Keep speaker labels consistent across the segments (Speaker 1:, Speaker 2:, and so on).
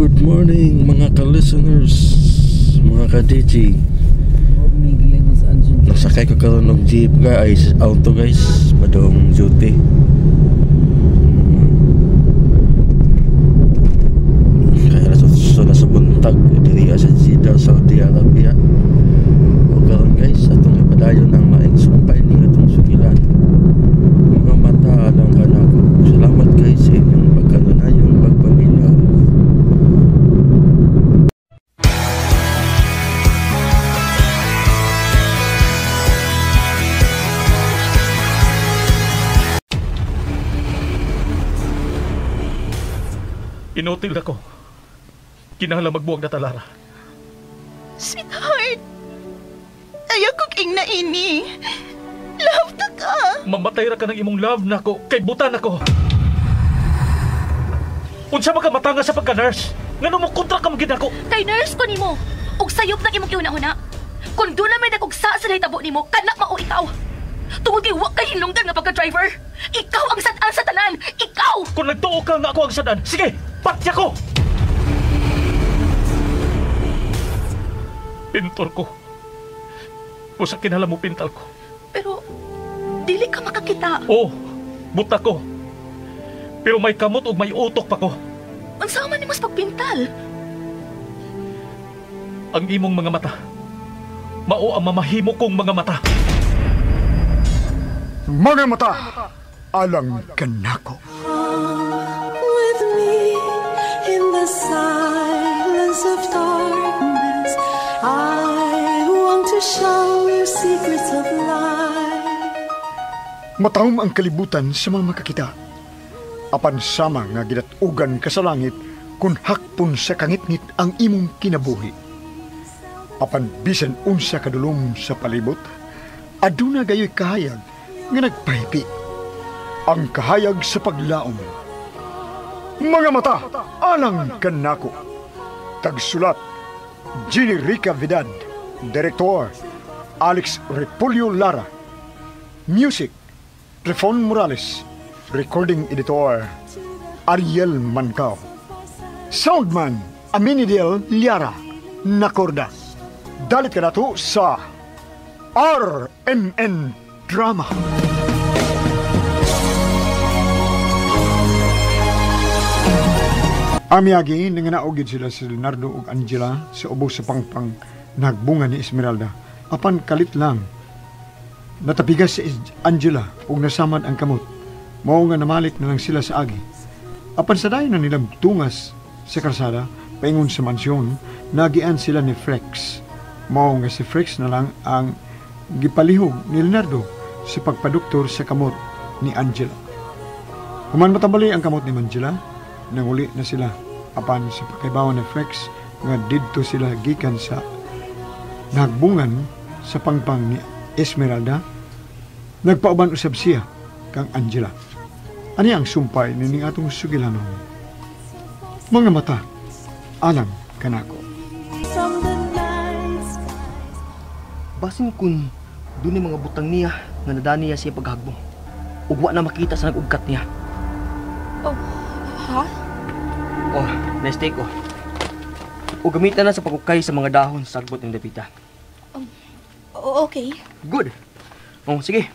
Speaker 1: Good morning mga ka-listeners, mga ka-DJ.
Speaker 2: Morning, ladies and gentlemen.
Speaker 1: Nasakay ko karon og jeep guys, auto guys, padong duty. Kaya nasa na sa buntag diri sa Jeddah, Saudi Arabia. O karon guys, atong ipadayon ang laing sumpay ning atong sugilan. Mga mata alang kanako. Salamat guys sa inyong pagkanunayong pagpaminaw.
Speaker 3: Inutil ako. Kinahanglan magbuwag na talara.
Speaker 4: Sweetheart, ayaw kong ingna ini. Love ta ka.
Speaker 3: Mamatay ra ka ng imong love nako kay butan ako. Unsa man ka matanga sa pagka-nurse? Ngano mo kontra ka man gid ako?
Speaker 5: Kay nurse ko nimo. Ug sayop nang imong gihuna-huna. Kung doon na may nagugsa sa nahitabo nimo, kanak mao ikaw. Tungod kay wa kay hinungdan nga pagka-driver. Ikaw ang sad-an sa tanan. Ikaw!
Speaker 3: Kung nagtuo ka nga ako ang sad-an, sige, patya ko! Pintor ko. Usa kinahanglan mo pintal ko.
Speaker 5: Pero, dili ka makakita.
Speaker 3: Oo, buta ko. Pero may kamot ug may utok pa ko.
Speaker 5: Unsa man nimo sa pagpintal?
Speaker 3: Ang imong mga mata, mao ang mamahimo kong mga mata.
Speaker 6: Mga mata, alang kanako.
Speaker 7: With me in the silence of darkness, I want to show you secrets of life.
Speaker 6: Matahom ang kalibutan sa mga makakita. Apan sama nga gidatugan ka sa langit kung hakpon sa kangitngit ang imong kinabuhi. Apan bisan unsa kadulom sa palibot, aduna gayoy kahayag nga nagpahipi. Ang kahayag sa paglaom. Mga mata, alang kanako. Tagsulat, Jenny Rica Vidad. Director, Alex Repolyo Lara. Music, Trifon Morales. Recording editor, Ariel Mancao. Soundman, Aminidel Liara. Nakorda. Dalit ka na to sa RMN Drama. Amiyagi, nanganaogid sila si Leonardo ug Angela sa ubos sa pangpang nagbunga ni Esmeralda. Apan kalit lang. Natapigas si Angela ug nasamad ang kamot. Mao nga namalik na lang sila sa agi. Apan sa dayon na nilang tungas sa karsada, paingon sa mansyon, nagian sila ni Frex. Mao nga si Frex na lang ang gipalihog ni Leonardo sa pagpaduktor sa kamot ni Angela. Human matambali ang kamot ni Angela, nanguli na sila. Apan sa pakaibawan ni Frex nga didto sila gikan sa nagbungan sa pangpang ni Esmeralda, nagpauban usab siya kang Angela. Ani ang sumpay nining atong sugilanon. Mga mata, alam kanako.
Speaker 8: Basin kun duni mga butang niya nga nadani niya siya paghagbong. Ug wa na makita sa nag-ugkat niya.
Speaker 5: Oh, ha?
Speaker 8: Oh, nice take oh. O gamitan na sa pagukay sa mga dahon sa sagbot ng dapita.
Speaker 5: Okay.
Speaker 8: Good. Oh, sige.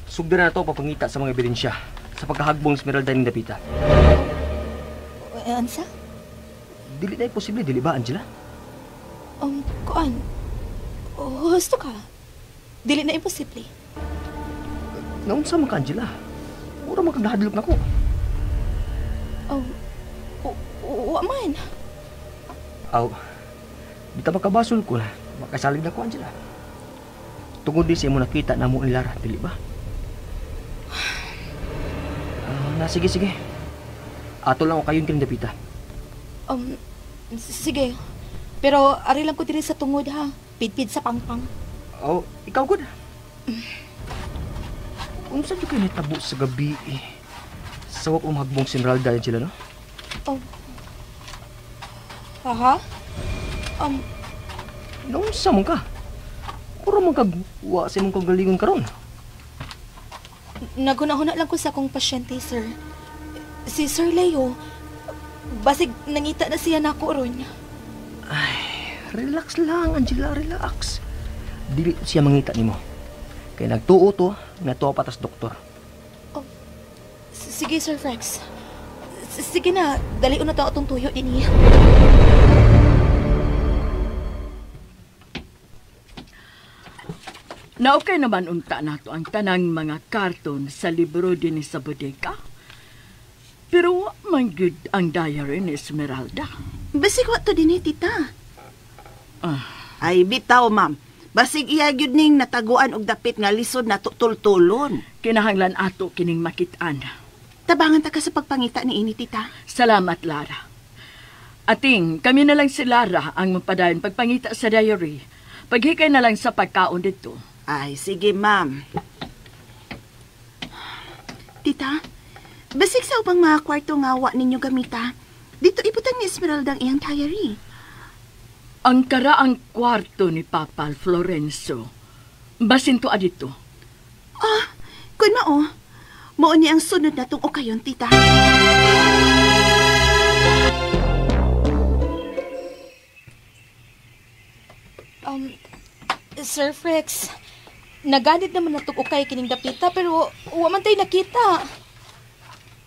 Speaker 8: Sugdan na to papangita sa mga ebidensya sa pagkahagbong Esmeralda ng dapita.
Speaker 5: Ansa?
Speaker 8: Dili na imposible, dili ba, Angela?
Speaker 5: Kuan. Husto ka. Dili na imposible.
Speaker 8: Naunsa man ka, Angela? Mura man kag nahadlok nako.
Speaker 5: Wa man.
Speaker 8: Aw, di ta makabasol ko na. Makasalig na ko, Angela. Tungod di sa imo nakita na mo ni Lara, dili ba? Na, sige, sige. Ato lang ako kayong kinadapita.
Speaker 5: Sige. Pero ari lang ko diri sa tungod ha. Pidpid sa pangpang.
Speaker 8: Oh, ikaw gud. Unsa jud kay nitabo sa gabi eh? Sa wa umagbong si Esmeralda, Angela, no?
Speaker 5: Oh. Aha.
Speaker 8: Naunsa man ka? Puro man kag wa sa imong kagalingon karon.
Speaker 5: Naghuna-huna lang ko sa akong pasyente, sir. Si Sir Leo, Basig nangita na siya nako ron.
Speaker 8: Ay, relax lang, Angela, relax. Dili siya mangita nimo. Kay nagtuo to, natuwa patas doktor.
Speaker 5: Oh, sige, Sir Rex. Sige na, dali na to atong tuyo dinhi.
Speaker 9: Na okay naman unta nato ang tanang mga karton sa libro dinhi sa bodega. Pero wa man gyud ang diary ni Esmeralda.
Speaker 4: Basig wa to dinhi, tita. Ay bitaw, ma'am. Basig iya gyud ning nataguan og dapit nga lisod na tutultulon.
Speaker 9: Kinahanglan ato kining makit-an.
Speaker 4: Tabangan ta ka sa pagpangita ni ini, tita.
Speaker 9: Salamat, Lara. Ating, kami na lang si Lara ang mapadayon pagpangita sa diary. Paghikay na lang sa pagkaon dito.
Speaker 4: Ay, sige, ma'am. Tita, basig sa ubang mga kwarto nga wa ninyo gamita, dito ibutang ni Esmeralda ang iyang diary.
Speaker 9: Ang karaang kwarto ni Papa Florenzo, basin to adito.
Speaker 4: Ah, kun mao, mao ni ang sunod na tong ukayon, tita.
Speaker 5: Sir Frex, naganid naman na tong ukay kining dapita pero wa man tay nakita.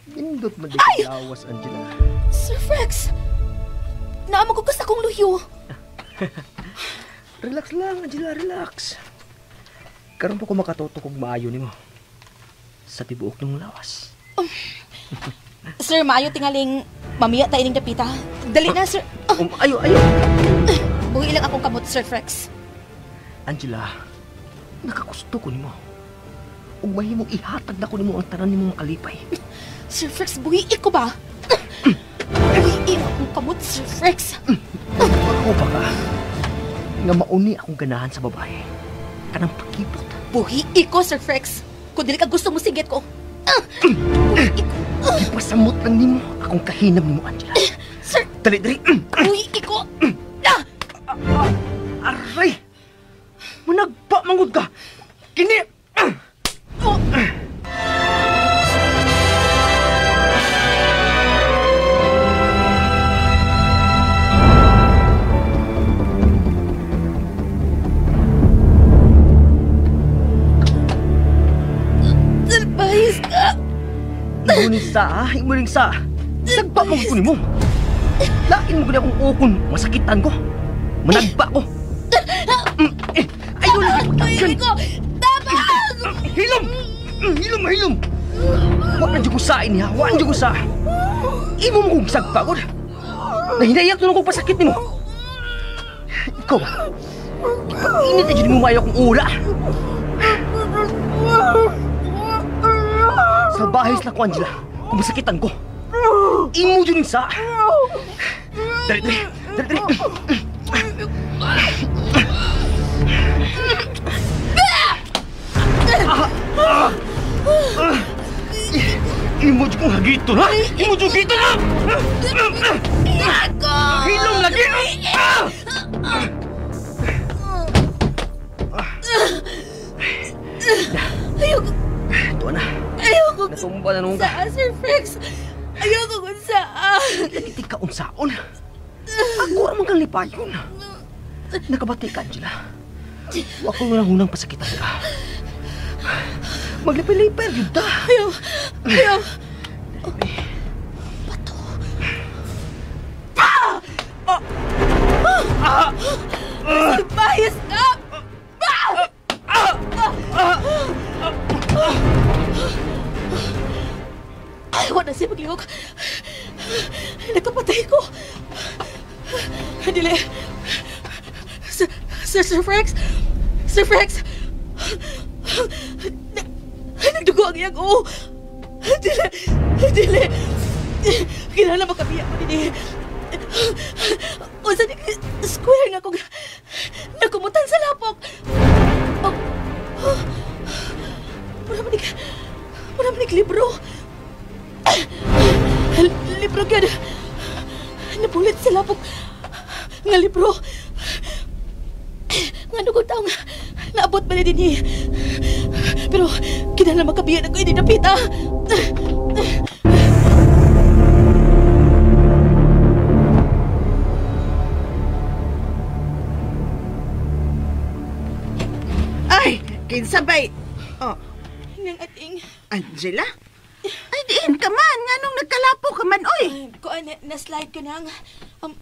Speaker 8: Nindot man di lawas, Angela.
Speaker 5: Sir Frex, naamag ko sa akong luyo.
Speaker 8: Relax lang, Angela, relax. Karon pa ko makatutok og maayo nimo. Sa tibuok ng lawas.
Speaker 5: Sir, maayo tingaling mamiya ta ining dapita. Dali na, sir.
Speaker 8: Ayo, ayo.
Speaker 5: Buhi lang akong kamot, Sir Frex.
Speaker 8: Angela, nakagusto ko nimo. Ug mahimong ihatag na ko nimo ang tanan nimong makalipay.
Speaker 5: Sir Frex, buhi ko ba? Buhi akong kamot, Sir Frex.
Speaker 8: Ako pa ka nga mauni akong ganahan sa babae. Kanang pakipot.
Speaker 5: Buhi ko, Sir Frex. Kung dili ka gusto mo, sigit ko. Buhi ko.
Speaker 8: Ipasamot lang nimo akong kahinam nimo, Angela.
Speaker 5: Sir!
Speaker 8: Dali, dali.
Speaker 5: Buhi ko.
Speaker 8: Aray! Managpa, mangod ka! Kini!
Speaker 5: Oh. Salbahis ka!
Speaker 8: Imuning sa, ha? Imuning sa! Sagpa mo ko nimo! Lain mo gani akong ukon. Masakitan ko. Managpa ko. Ayaw lang ipagkakyan!
Speaker 5: Ko! Tabang!
Speaker 8: Hilom! Hilom, hilom! Wa na dyan ko sa ini, ha? Wa na dyan ko sa! Imo mo kong sagpa ko. Nahinayak na kong pasakit nimo. Ikaw ba? Ipainit na dyan mo mayo akong ula. Sa bahis na ko, Angela, kung masakitan ko. Imo dyan sa! Dali, dali! Dali, dali! Imo dyan kong hagito na! Imo dyan hagito na! Hilom lagi!
Speaker 5: Ayoko!
Speaker 8: Ito na.
Speaker 5: Ayoko!
Speaker 8: Natumba na nung ka.
Speaker 5: Saan, Sir Frex? Ayoko kung saan!
Speaker 8: Lagi ka unsaon. Ako ramang kang lipayon. Nakabati ka, Angela. Wa ko na hunang pasakitan ka. Maglipay-lipay, yun ta.
Speaker 5: Ayaw! Ayaw! Bato! Ah! Ah! Salbahis ka! Ay, wala siya maglihok. Nakapatay ko. Dili. Sir Frex! Sir Frex! Nagdugo ang iyang oo. Dili! Dili! Kinahanglan makabiya ko dinhi. Unsa ni square nga kung nakumutan sa lapok. Oh. Mura man ni libro. Libro gyud. Napulit sa lapok nga libro. Nga nugod taong naabot pa ni dinhi. Pero kinahanglan makabiya na ko ini dapita.
Speaker 4: Kinsa bay? Oh,
Speaker 5: Nang ating...
Speaker 4: Angela? Ay, diin ka man. Nganong nagkalapo ka man, oy.
Speaker 5: Kuan, na-slide ko nang.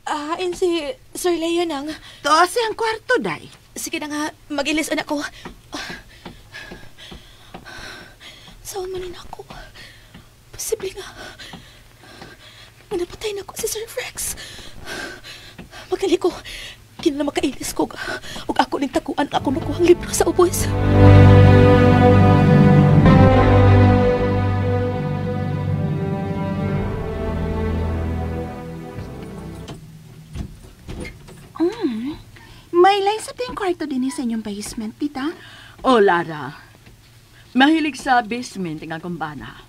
Speaker 5: Ahain si Sir Leo nang.
Speaker 4: To siyang kwarto, day.
Speaker 5: Sige na nga, mag-ilis anak ko. Saan man ako? Posible nga. Nga napatay na ko si Sir Rex. Magali ko. Kinala makailis ko. Ug ako ning taguan ako makuhang libro sa ubos.
Speaker 4: May line sa ting kwarto din sa inyong basement, tita.
Speaker 9: O, Lara. Mahilig sa basement ang akong bana.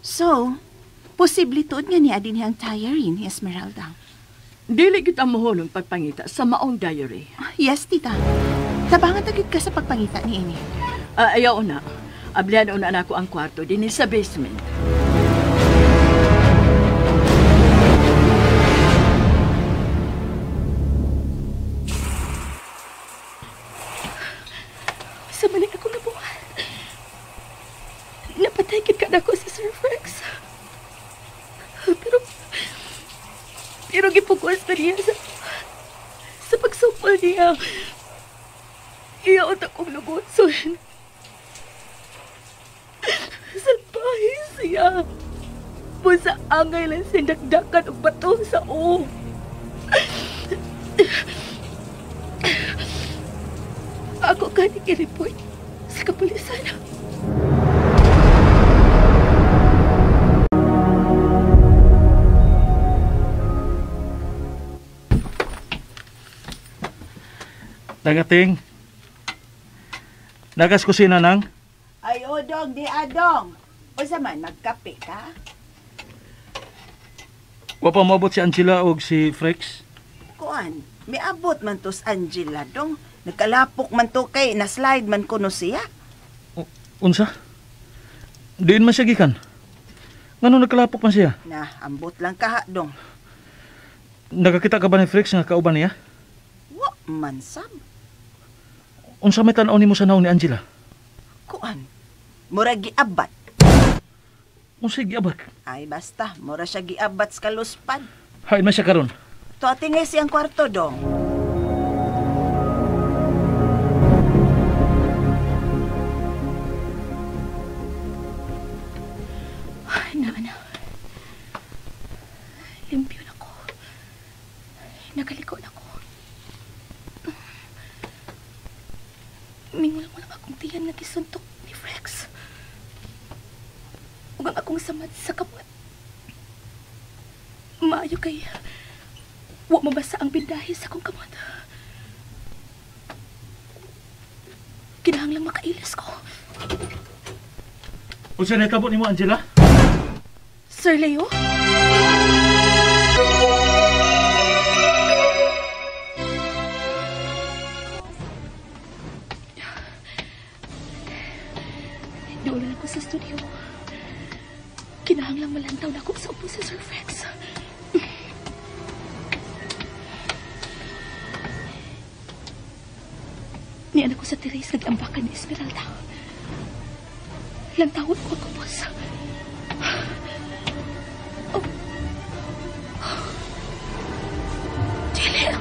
Speaker 4: So, posible tuod nga niya din ang diary ni Esmeralda.
Speaker 9: Dili kita mohulong pagpangita sa maong diary.
Speaker 4: Yes, tita. Tabangan tagid ka sa pagpangita ni ini.
Speaker 9: Ayaw na. Ablihan una na ako ang kwarto din sa basement.
Speaker 5: Sa maling ako nabuhat. Napatay kit ka na ko si Sir Rex. Pero gipugwas na niya sa pagsupol niya. Iyaot akong lugotson. Salbahe siya. Busa angay lang sindakdakan og bato sa o. Ako gani i-report sa kapulisan.
Speaker 3: Nagating. Nagas kusina nang?
Speaker 4: Ay, odong, di adong. O man, magkape ka?
Speaker 3: Wa pa moabot si Angela og si Frex?
Speaker 4: Kuan, miabot man to si Angela dong. Nagkalapok man to kay na-slide man kuno siya.
Speaker 3: Unsa? Diin man siya gikan. Ngano nagkalapok man siya?
Speaker 4: Na, ambot lang kaha dong.
Speaker 3: Nakakita ka ba ni Frex nga kauban niya?
Speaker 4: Wa man sab.
Speaker 3: Unsa may tan-aw nimo sa naong ni Angela?
Speaker 4: Kuan, mura giabat.
Speaker 3: Unsa giabat?
Speaker 4: Ay basta, mura siya giabat sa kaluspad.
Speaker 3: Hain man siya karon.
Speaker 4: To tingay siyang kwarto dong.
Speaker 5: Ay, na. Limpyo na ko. Nakaliko na ko. Mingulang-ulang akong tiyan nga gisuntok ni Rex. Ug ang akong samad sa kamot. Maayo kay wa mabasa ang bindahe sa akong kamot. Kinahanglang makailis ko.
Speaker 3: Unsa nahitabo nimo, Angela?
Speaker 5: Sir Leo? Doon ako sa studio. Kinahanglang malantaw na ako sa upo si Sir Rex. Niyan ako sa terrace nag-ambakan ni Esmeralda. Lantawon ko ang kubos. Oh. Dili.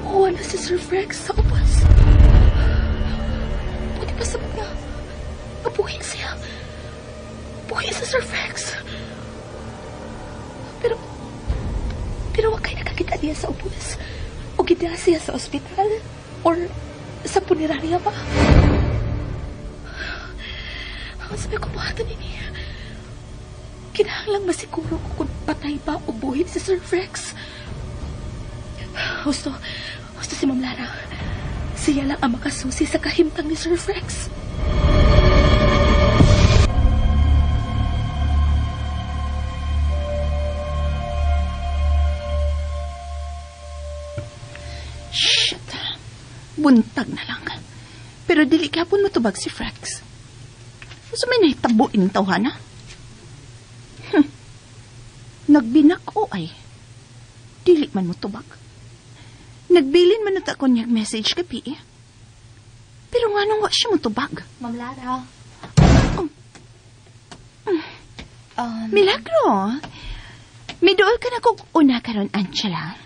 Speaker 5: Uwan na si Sir Rex sa ubos. Pwede pa sabot nga. Mabuhi siya. Buhi si Sir Rex. Pero wag kayo nakakita niya sa ubos. O gida siya sa ospital. Or sa punerarya ba? Ang sabi ko buhatan ini. Kinahanglang masiguro ko kung patay ba o buhi si Sir Rex. Husto si Ma'am Lara. Siya lang ang makasusi sa kahimtang ni Sir Rex.
Speaker 4: Shit. Buntag na lang. Pero dili kahapon matubag si Frex. Unsa may nahitabo ining tawhana? Nagbinak-o ay. Dili man mo tubag. Nagbilin man nata ko niyang message gabi eh. Pero nga nung wa siya motubag.
Speaker 5: Ma'am Lara.
Speaker 4: Oh. Milagro. Miduol ka na kog una karon, Angela.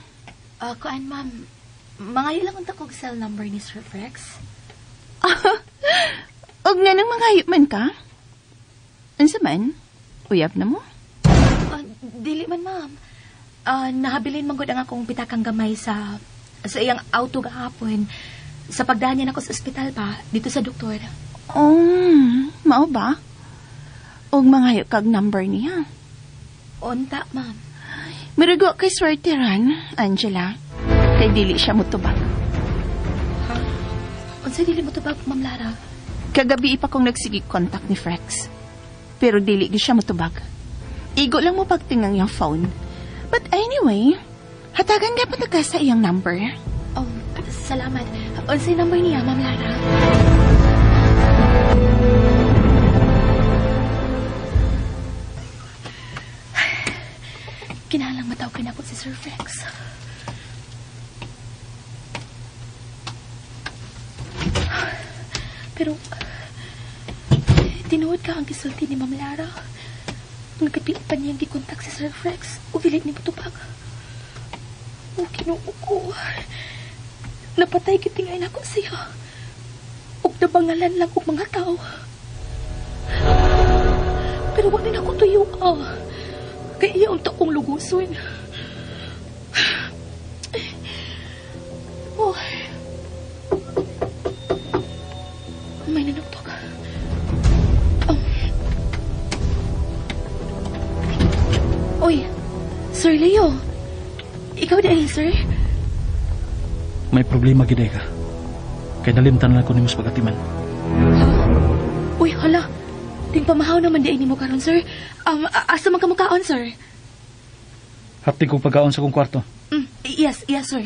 Speaker 5: Kuan, ma'am. Mangayo lang unta kog cell number ni Sir Frex.
Speaker 4: Og nga nang mangayo man ka? Unsa man? Uyab na mo?
Speaker 5: Dili man, ma'am. Nahabilin man gud ang akong pitakang gamay sa iyang auto gahapon. Sa pagdaan niya nako sa ospital pa, dito sa doktor.
Speaker 4: Oh, mao ba? Og mangayo kag number niya.
Speaker 5: Unta, ma'am.
Speaker 4: Mirago kay swerteran, Angela. Kay dili siya motubag.
Speaker 5: Ha? Unsa dili motubag, Ma'am Lara?
Speaker 4: Kagabi pa kong nagsige contact ni Frex. Pero dili gyud siya motubag. Igo lang mo pagtingang iyang phone. But anyway, hatagan gapon ta ka sa iyang number.
Speaker 5: Oh, salamat. Unsay number niya, Ma'am Lara? Kinahalang matawag na ako si Sir Frex. Pero, tinuod ka ang gisulti ni Ma'am Lara. Nagkapiit pa niyang gikontak si Sir Frex o dili ni motubag. O Ginoo ko. Napatay kitingay nako siya. Og nabangalan lang og mga tao. Pero wala na ko tuyo. Kay iya unta kong luguson. Oh. May nanuktok. Oh. Oy, Sir Leo. Ikaw dahil, sir?
Speaker 3: May problema gid ka. Kay nalimtan lang ko nimo sa pagatiman.
Speaker 5: Ha? Uy, hala. Ting pamahaw naman di ay nimo karon, sir. Asa man ka mukaon, sir?
Speaker 3: Hapti kong pagkaon sa kong kwarto.
Speaker 5: Yes, yes, sir.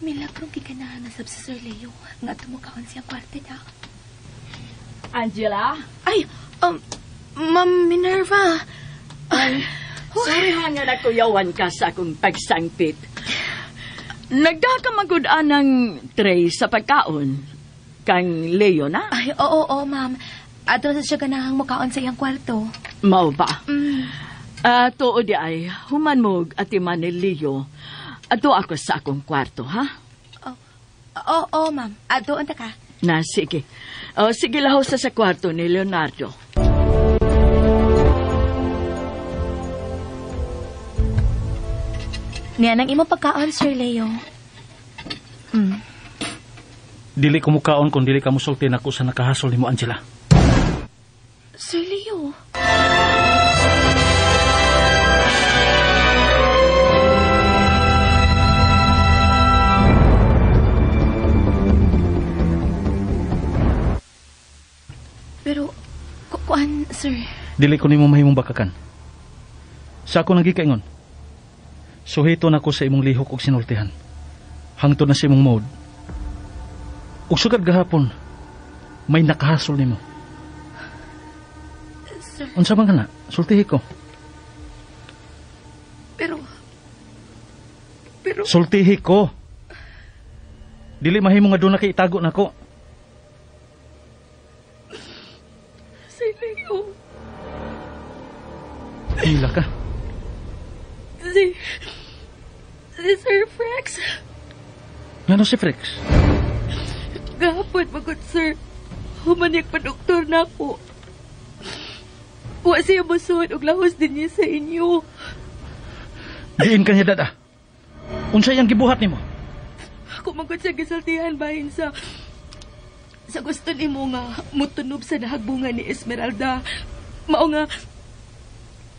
Speaker 5: Milagrong giganahan na sab si Sir Leo nga tumukaon siyang kwarto niya.
Speaker 9: Angela?
Speaker 5: Ay, Ma'am Minerva.
Speaker 9: Ay, sorry ha nga nakuyawan ka sa akong pagsangpit. Nagdakamagud-an ng tray sa pagkaon. Kang Leo na?
Speaker 5: Ay, oo, oo, ma'am. Ato sa siya ganahang mukaon sa iyang kwarto.
Speaker 9: Mao ba? Tuod di ay, human mo atiman ni Leo. Ato ako sa akong kwarto, ha?
Speaker 5: Oo, oo, ma'am. Ato, unta ka.
Speaker 9: Na, sige. O, sige laho sa kwarto ni Leonardo.
Speaker 5: Niyan ang imong pagkaon, Sir Leo.
Speaker 3: Dili ko mukaon kung dili ka musulti nako sa nakahasol nimo, Angela.
Speaker 5: Sir Leo. Pero, kuan, sir.
Speaker 3: Dili ko nimo mahimong bakakan. Sa ako nagikaingon. Suhito na ko sa imong lihok og sinultihan. Hangtod na sa imong mode. Ug sugad gahapon, may nakahasol nimo.
Speaker 5: Sir.
Speaker 3: Unsa man kana? Sultihi ko.
Speaker 5: Pero
Speaker 3: Sultihi ko. Dili mahimo nga doon na kay itago nako.
Speaker 5: Sir Leo.
Speaker 3: Hila ka.
Speaker 5: Si Sir Frex.
Speaker 3: Ngano si Frex?
Speaker 5: Gahapon, magod, sir. Humanik pa doktor na ako. Wa siya musuod og lahos din niya sa inyo.
Speaker 3: Diin ka niya, dada. Unsa iyang gibuhat nimo?
Speaker 5: Ako magod siya gisultihan bahin sa gusto nimo nga mutunob sa nahagbungan ni Esmeralda. Mao nga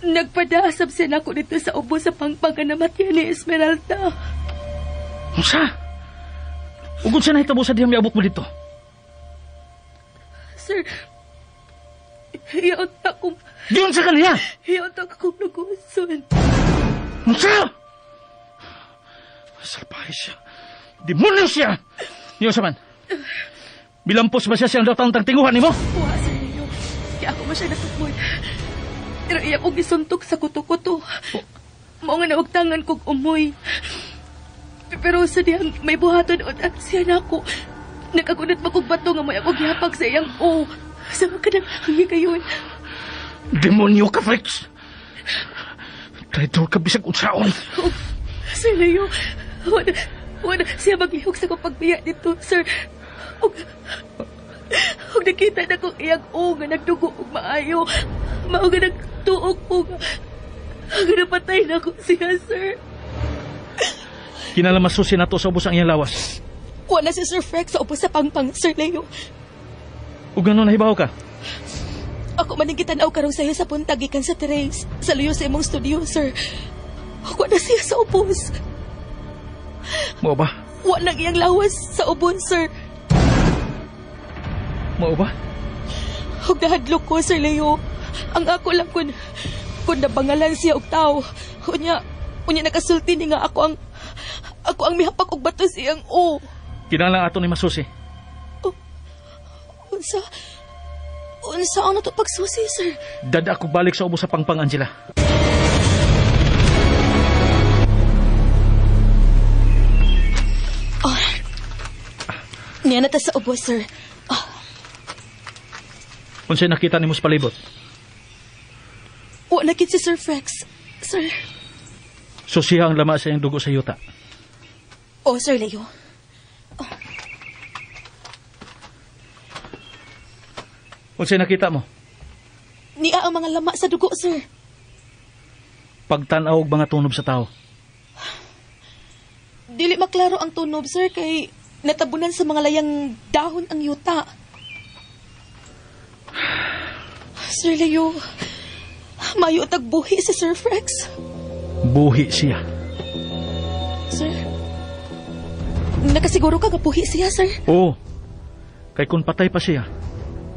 Speaker 5: nagpadasab siya nako dito sa ubo sa pangpang nga namatyan ni Esmeralda.
Speaker 3: Unsa? Ug unsa nahitabo sa dihang miabot mo dito?
Speaker 5: Sir, hiyaon ta kong...
Speaker 3: Diyon sa kaniya!
Speaker 5: Hiyaon ta kong luguson.
Speaker 3: Unsa? Salbahe siya. Demonyo siya! Niyo sa man. Bilampos ba siya siyang datang tang tinguhan nimo?
Speaker 5: Wa, Sir Leo. ako mo siya natukmod. Pero iya ko gisuntok sa kuto-kuto. Mao nga naugtangan kog umoy. Pero sa diyang may buhaton o siya na ako. Nakagunat pa kog bato nga may ako gihapag sa iyang o. Sa mga kanang kayon.
Speaker 3: Demonyo ka, Fritz! Traitor ka bisag unsaon.
Speaker 5: Oh, Sir Leo, wala siya maglihok sa kong pagbiya dito, sir. Og nakita na kong iyang o nga nagdugo og maayo. Mao nga nagtuok ko nga napatay na ko siya, sir.
Speaker 3: Kinala masusi na to sa ubos ang iyang lawas.
Speaker 5: Wala si Sir Frex sa ubos sa pangpang, Sir Leo.
Speaker 3: Ug ngano nahibaw ka?
Speaker 5: Ako man ang gitanaw karong sayo sa buntag gikan sa terrace, sa luyo sa imong studio, sir. Wala siya sa ubos.
Speaker 3: Mao ba?
Speaker 5: Wala iyang lawas sa ubos, sir.
Speaker 3: Mao ba?
Speaker 5: Ug nahadlok ko, Sir Leo. Ang ako lang kun nabangalan siya og tawo. Unya nakasulti ni nga ako ang mihapag og bato siyang o.
Speaker 3: Kinahanglan ato ni masusi.
Speaker 5: Oh, unsa ang nato pagsusi, sir?
Speaker 3: Dada ako balik sa ubos sa pangpang, Angela.
Speaker 5: Oh. Niya na ta sa ubos, sir. Oh.
Speaker 3: Unsay nakita nimo sa palibot?
Speaker 5: Wa nakit si Sir Frex, sir.
Speaker 3: So siya ang lama sa iyang dugo sa yuta.
Speaker 5: Oh, Sir Leo. Oh.
Speaker 3: Unsay nakita mo?
Speaker 5: Niya ang mga lama sa dugo, sir.
Speaker 3: Pagtan-aw og mga tunob sa tao.
Speaker 5: Dili maklaro ang tunob, sir, kay natabunan sa mga layang dahon ang yuta. Sir Leo, mayo tagbuhi si Sir Frex.
Speaker 3: Buhi siya.
Speaker 5: Sir, nakasiguro ka nga buhi siya, sir?
Speaker 3: Oo. Kay kung patay pa siya,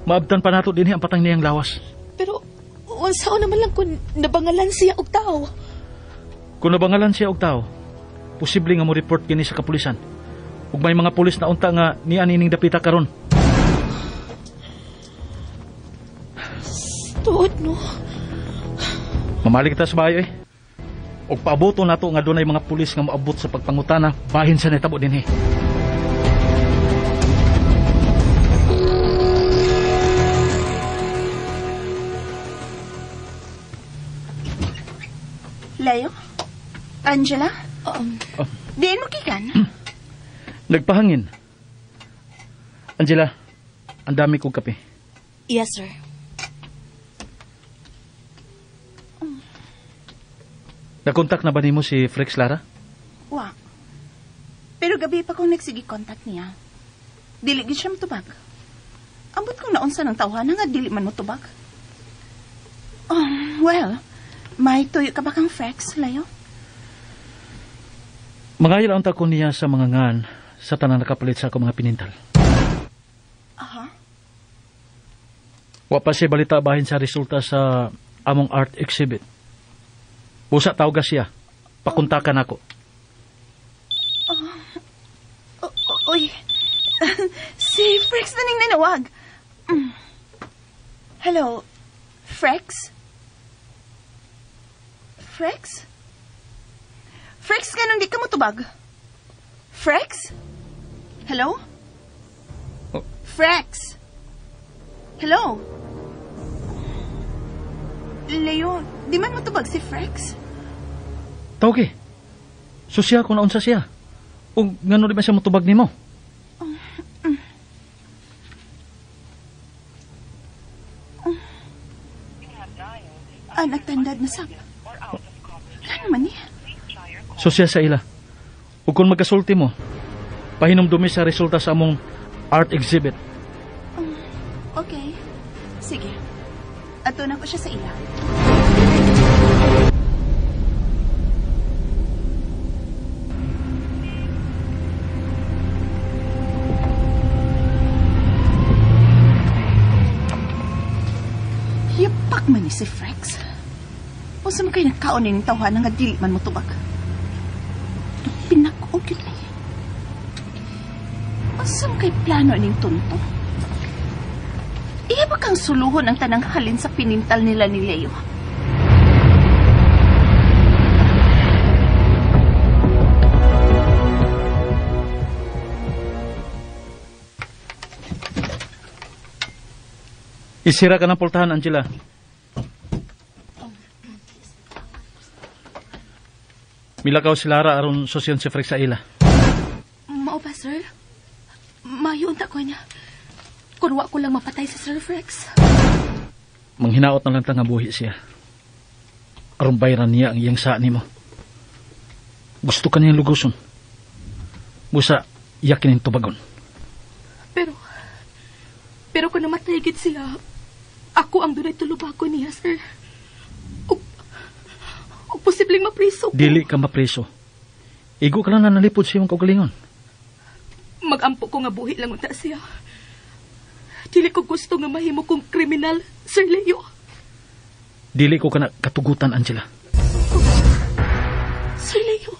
Speaker 3: maabtan pa nato dinhi ang patang niyang lawas.
Speaker 5: Pero, unsaon naman lang kung nabangalan siya og tao?
Speaker 3: Kung nabangalan siya og tao, posible nga mo report kini sa kapulisan. Ug may mga pulis na unta nga niya nining dapita karon.
Speaker 5: Tuod, no?
Speaker 3: Mamalik ta sa bayo eh. Og paaboto nato nga dunay mga pulis nga moabot sa pagpangutana bahin sa nitabo dinhi.
Speaker 4: Leo? Angela? Diin mo kikan?
Speaker 3: Nagpahangin. Angela, ang dami kong kape.
Speaker 5: Yes, sir.
Speaker 3: Nakontak na ba nimo si Frex Lara?
Speaker 4: Wa. Pero gabi pa kong nagsige contact niya. Dili gid siya motubag. Ambot kong naunsa ng tawhana nga dili man motubag. Well, may tuyo ka ba kang Frex, Leo?
Speaker 3: Mangayo ang tako niya sa mga ngan sa tanang nakapalit sa akong mga pinintal.
Speaker 4: Aha.
Speaker 3: Wa pa siya balita bahin sa resulta sa among art exhibit. Busa tawga siya. Pakuntakan ako.
Speaker 4: Uy. Si Frex na ning nanawag. Hello, Frex? Frex? Frex, ganun di ka mo tubag? Frex? Hello?
Speaker 3: Oh.
Speaker 4: Frex? Hello? Leo, di man matubag si Frex?
Speaker 3: Tawag eh. So siya kung naunsa siya. O ngano di ba siya motubag nimo?
Speaker 4: Nagtandad na sab. Ano man niya?
Speaker 3: So siya sa ila. O kung magkasulti mo, pahinumdumi sa resulta sa among art exhibit.
Speaker 4: Okay. Sige. Ato na ko siya sa ila. Yapak man ni si Frex. Unsa man kay nagkaon ning tawhana nga dili man motubag. Pinag-og yun ay. Unsa man kay plano ning tunto? Iya ba kang suluhon ang tanang halin sa pinintal nila ni Leo?
Speaker 3: Isira ka ng pultahan, Angela. Milakaw si Lara aron sosyon si Frex sa ila.
Speaker 5: Mao ba, sir? Mayo unta ko niya. Kun wa ko lang mapatay si Sir Frex.
Speaker 3: Manghinaot na lang nga buhi siya. Aron bayran niya ang iyang saa nimo. Gusto ka niyang luguson. Busa, iyakin ang tubagon.
Speaker 5: Pero kung namatay gid siya, ako ang dunay tulubago niya, sir. O posibleng mapriso ko.
Speaker 3: Dili ka mapriso. Igo ka lang na nalipod sa iyong kaugalingon.
Speaker 5: Magampo ko nga buhi lang unta siya. Dili ko gusto nga mahimo kong kriminal, Sir Leo.
Speaker 3: Dili ko kana katugutan, Angela.
Speaker 5: Oh, Sir Leo.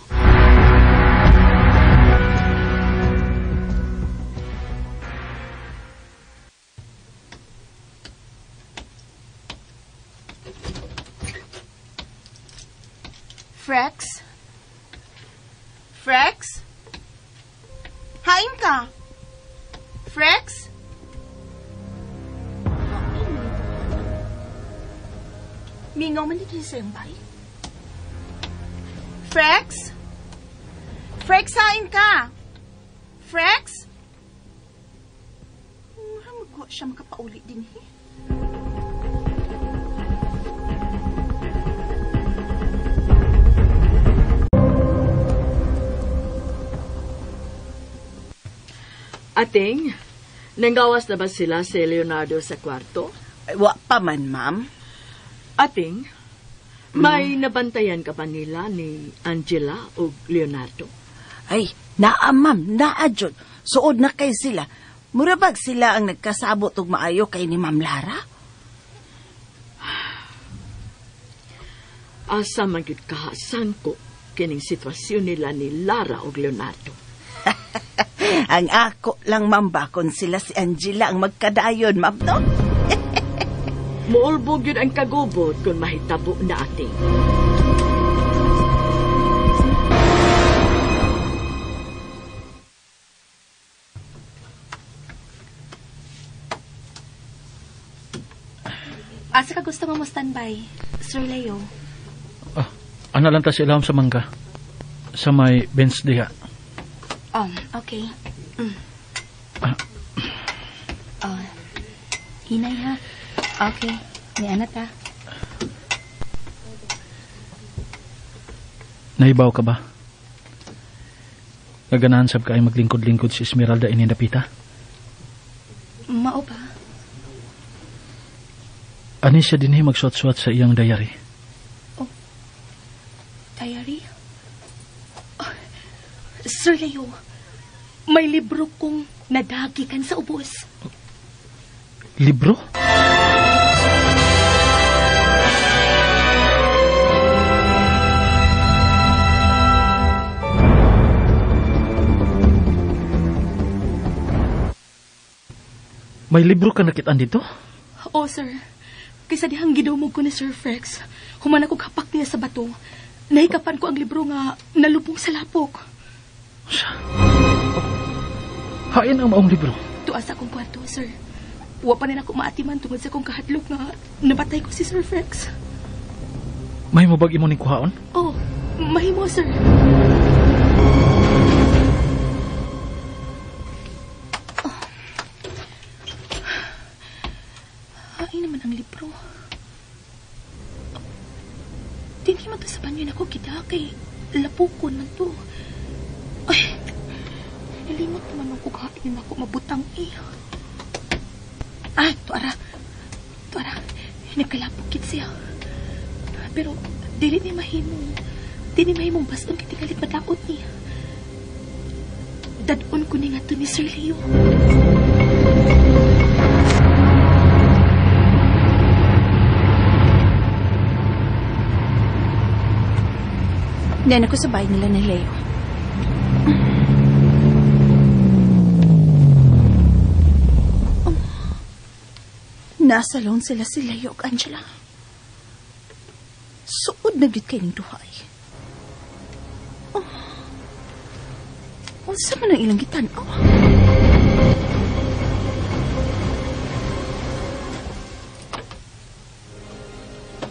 Speaker 4: Frex? Frex? Hain ka? Frex? Mingaw man dito sa iyong bay. Frex? Frex, hain ka? Frex? Mura siya makapauli din eh.
Speaker 9: Ating, nanggawas na ba sila si Leonardo sa kwarto?
Speaker 10: Ay, wa pa man, ma'am.
Speaker 9: Ating, may nabantayan ka ba nila ni Angela o Leonardo?
Speaker 10: Ay, naa, ma'am, naa jud. Suod na kay sila. Mura bag sila ang nagkasabot og maayo kay ni Ma'am Lara?
Speaker 9: Asa man gyud ka sangko kining sitwasyon nila ni Lara o Leonardo.
Speaker 10: Ang ako lang, ma'am, bakon sila si Angela ang magkadayon, ma'am, no?
Speaker 9: Muulbog yun ang kagubot kung mahitabo na ating.
Speaker 5: Asa ka gusto mo standby, Sir Leo?
Speaker 3: Ah, ana lang ta sa ilawom sa mangga. Sa may bench diha.
Speaker 5: Okay. Oh, hinay ha. Okay, may anak ta.
Speaker 3: Nahibaw ka ba? Naganahan sab ka ay maglingkod-lingkod si Esmeralda inindapita?
Speaker 5: Mao ba?
Speaker 3: Ani siya dinhi magsuwat-suwat sa iyang diary?
Speaker 5: Oh, diary? Oh, Sir Leo, may libro kong nadagikan sa ubos.
Speaker 3: Libro? May libro ka nakitaan dito?
Speaker 5: Oo, sir. Kaysa dihang gidumog ko ni Sir Frex, human ako kapak niya sa bato, nahikapan ko ang libro nga nalubong sa lapok.
Speaker 3: Sa? Hain ang maong libro?
Speaker 5: Tuwa sa akong kwarto, sir. Wa pa rin ako maatiman tungod sa akong kahadlok nga nabatay ko si Sir Frex.
Speaker 3: Mahimo bag imo ning kuhaon?
Speaker 5: Oo, mahimo, sir. Oh. Hain naman ang libro. Dinhi man to sa banyo nako kita kay lapukon man to. Ay, nalimot naman ako kain ako mabutang eh. Ah, tuara. Tuara. Nagkalapok kit siya. Pero dili ni mahimo. Dili mahimong bason kay tingalit madaot niya. Dadon ko ni nga to ni Sir Leo.
Speaker 4: Nena ko sa bahay nila ni Leo. Nasa loan sila si Leo ug Angela. Suod na gyud kay ning duha ay. Oh. Unsa man ang ilang gitan-aw?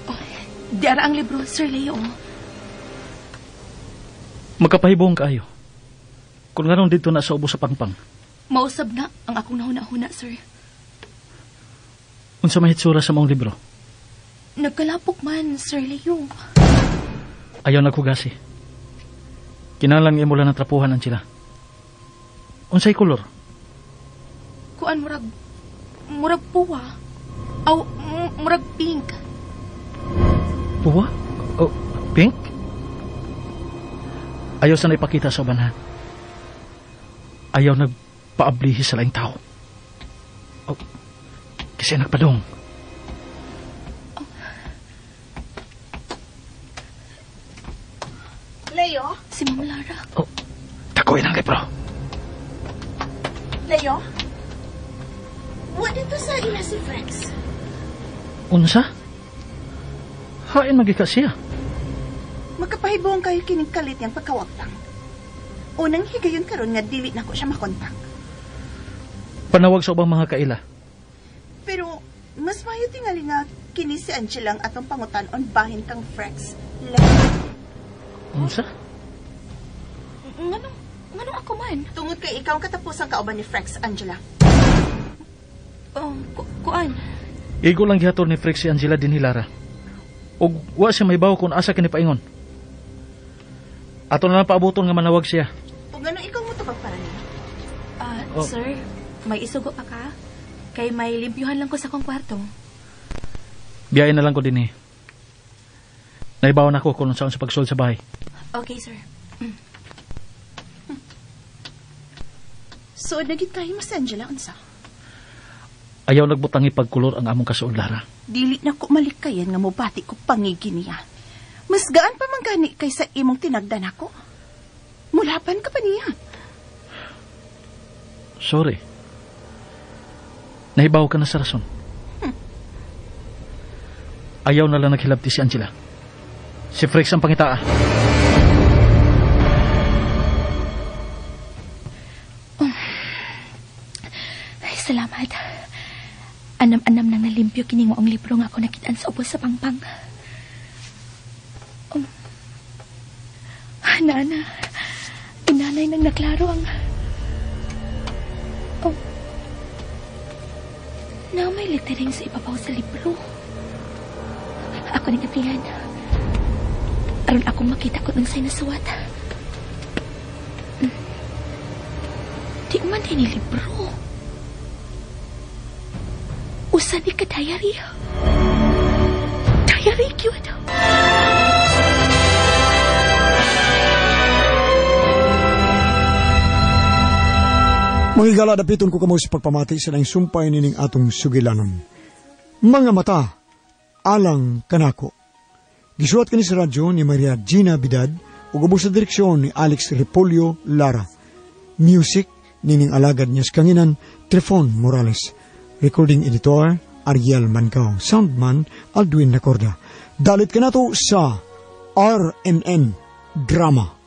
Speaker 4: Oh, diara ang libro, Sir Leo.
Speaker 3: Magkapahibong kaayo. Kung nganong dito na sa ubos sa pangpang.
Speaker 5: Mausab na ang akong nahuna-huna, sir.
Speaker 3: Unsa may hitsura sa maong libro?
Speaker 5: Nagkalapok man, Sir Leo.
Speaker 3: Ayaw naghugasi. Kinahanglan imo lang ng trapuhan, Angela. Unsay kolor?
Speaker 5: Kuan murag puwa. Aw, murag pink.
Speaker 3: Puwa? Oh, pink? Ayaw sa naipakita sa uban, ha? Ayaw nagpaablihi sa laing tao. Oh, kasi nagpadong.
Speaker 4: Oh. Leo?
Speaker 5: Si Ma'am Lara.
Speaker 3: Oh, takuin ang libro.
Speaker 4: Leo? Wa dito sa ila si Frex.
Speaker 3: Unsa? Hain magika siya.
Speaker 4: Magkapahibong kayo kining kalit niyang pagkawagtang. Unang higayon karon nga dili nako siya makontak.
Speaker 3: Panawag sa ubang mga kaila.
Speaker 4: Pero mas mayo tingali nga kini si Angela ang atong pangutan-on bahin kang Frex. Leo.
Speaker 3: Unsa?
Speaker 5: Nganong ako man?
Speaker 4: Tungod kay ikaw ang katapusang kauban ni Frex, Angela.
Speaker 5: Oh, kuan.
Speaker 3: Igo lang gihatol ni Frex si Angela dinhi Lara. Og wa siya mahibaw kung asa kini paingon. Ato na lang paabuton nga manawag siya.
Speaker 4: Ug nganong ikaw mo tubag para niya?
Speaker 3: Oh.
Speaker 5: Sir, may isugo pa ka? Kay may limpyuhan lang ko sa akong kwarto.
Speaker 3: Biyahe na lang ko dinhi. Naibaw na ako kung saan sa pagsul sa bahay.
Speaker 5: Okay, sir.
Speaker 4: Suod na gid tayo mas Angela unsa?
Speaker 3: Ayaw nagbutang ipagkulor ang among kasuod, Lara.
Speaker 4: Dili na ko malikayan nga mobati ko pangigi niya. Mas gaan pa man gani kaysa imong tinagdan ako. Mulapan ka pa niya.
Speaker 3: Sorry. Nahibaw ka na sa rason. Ayaw na lang naghilabti si Angela. Si Frex ang pangitaa.
Speaker 5: Oh. Ay, salamat. Anam-anam nang nalimpyo kining maong libro nga ako nakitaan sa ubos sa pangpang. Oh. Nana, inanay nang naklaro ang... Oh. Na may lettering sa ibabaw sa libro. Ako ning aplihan. Aron akong makita ko ng say nasuwat. Di man din ni libro. Usa ni ka diary. Diary cute.
Speaker 6: Mga higala, dapiton ko kamo sa pagpamati sa laing sumpay nining atong sugilanon. Mga mata, alang kanako. Gisuwat kini sa radyo ni Maria Gina Bidad ug ubos sa direksyon ni Alex Repolyo Lara. Music nining alagad niya sa kanginan Trifon Morales. Recording editor Ariel Mancao. Soundman Aldwin Nacorda. Dalit kanato sa RMN Drama.